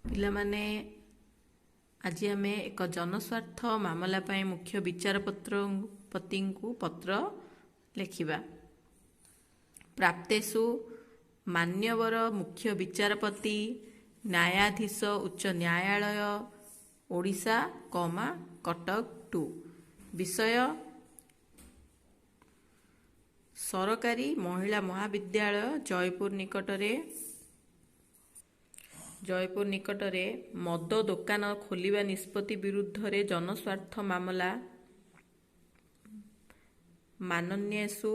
ପିଲାମାନେ, ଆଜି ଆମେ ଏକ ଜନସ୍ୱାର୍ଥ ମାମଲା ପାଇଁ ମୁଖ୍ୟ ବିଚାରପତିଙ୍କୁ ପତ୍ର ଲେଖିବା। ପ୍ରାପ୍ତେଷୁ, ମାନ୍ୟବର ମୁଖ୍ୟ ବିଚାରପତି, ନ୍ୟାୟାଧୀଶ, ଉଚ୍ଚ ନ୍ୟାୟାଳୟ, ଓଡ଼ିଶା କମା କଟକ ଟୁ। ବିଷୟ, ସରକାରୀ ମହିଳା ମହାବିଦ୍ୟାଳୟ ଜୟପୁର ନିକଟରେ ମଦ ଦୋକାନ ଖୋଲିବା ନିଷ୍ପତ୍ତି ବିରୁଦ୍ଧରେ ଜନସ୍ୱାର୍ଥ ମାମଲା। ମାନନୀୟେଷୁ,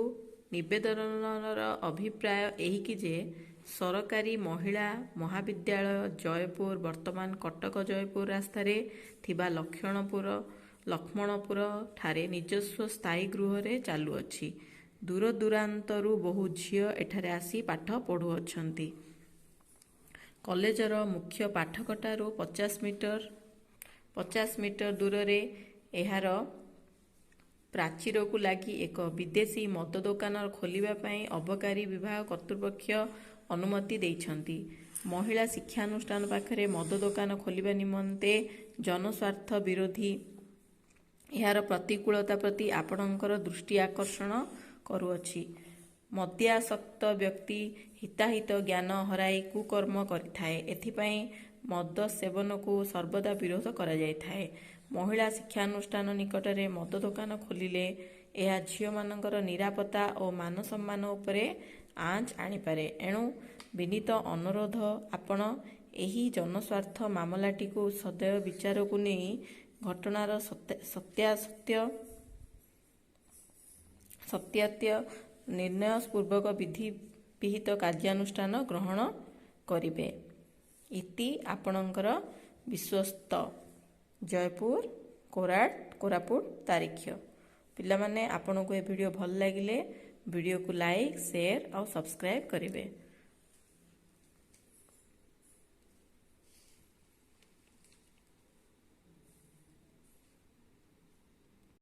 ନିବେଦନର ଅଭିପ୍ରାୟ ଏହିକି ଯେ, ସରକାରୀ ମହିଳା ମହାବିଦ୍ୟାଳୟ, ଜୟପୁର, ବର୍ତ୍ତମାନ କଟକ ଜୟପୁର ରାସ୍ତାରେ ଥିବା ଲକ୍ଷ୍ମଣପୁର ଠାରେ ନିଜସ୍ୱ ସ୍ଥାୟୀ ଗୃହରେ ଚାଲୁଅଛି। ଦୂରଦୂରାନ୍ତରୁ ବହୁ ଝିଅ ଏଠାରେ ଆସି ପାଠ ପଢ଼ୁଅଛନ୍ତି। କଲେଜର ମୁଖ୍ୟ ଫାଟକଠାରୁ 50 ମିଟର ଦୂରରେ ଏହାର ପ୍ରାଚୀରକୁ ଲାଗି ଏକ ବିଦେଶୀ ମଦ ଦୋକାନ ଖୋଲିବା ପାଇଁ ଅବକାରୀ ବିଭାଗ କର୍ତ୍ତୃପକ୍ଷ ଅନୁମତି ଦେଇଛନ୍ତି। ମହିଳା ଶିକ୍ଷାନୁଷ୍ଠାନ ପାଖରେ ମଦ ଦୋକାନ ଖୋଲିବା ନିମନ୍ତେ ଜନସ୍ୱାର୍ଥ ବିରୋଧୀ। ଏହାର ପ୍ରତିକୂଳତା ପ୍ରତି ଆପଣଙ୍କର ଦୃଷ୍ଟି ଆକର୍ଷଣ କରୁଅଛି। ମଦ୍ୟାସକ୍ତ ବ୍ୟକ୍ତି ହିତାହିତ ଜ୍ଞାନ ହରାଇ କୁକର୍ମ କରିଥାଏ। ଏଥିପାଇଁ ମଦ ସେବନକୁ ସର୍ବଦା ବିରୋଧ କରାଯାଇଥାଏ। ମହିଳା ଶିକ୍ଷାନୁଷ୍ଠାନ ନିକଟରେ ମଦ ଦୋକାନ ଖୋଲିଲେ ଏହା ଝିଅମାନଙ୍କର ନିରାପତ୍ତା ଓ ମାନସମ୍ମାନ ଉପରେ ଆଞ୍ଚ ଆଣିପାରେ। ଏଣୁ ବିନୀତ ଅନୁରୋଧ, ଆପଣ ଏହି ଜନସ୍ୱାର୍ଥ ମାମଲାଟିକୁ ସଦୟ ବିଚାରକୁ ନେଇ ଘଟଣାର ସତ୍ୟାସତ୍ୟ ନିର୍ଣ୍ଣୟ ପୂର୍ବକ ବିଧି ବିହିତ କାର୍ଯ୍ୟାନୁଷ୍ଠାନ ଗ୍ରହଣ କରିବେ। ଇତି ଆପଣଙ୍କର ବିଶ୍ୱସ୍ତ। ଜୟପୁର, କୋରାପୁଟ ତାରିଖ। ପିଲାମାନେ, ଆପଣଙ୍କୁ ଏ ଭିଡ଼ିଓ ଭଲ ଲାଗିଲେ ଭିଡ଼ିଓକୁ ଲାଇକ୍, ସେୟାର ଆଉ ସବସ୍କ୍ରାଇବ୍ କରିବେ।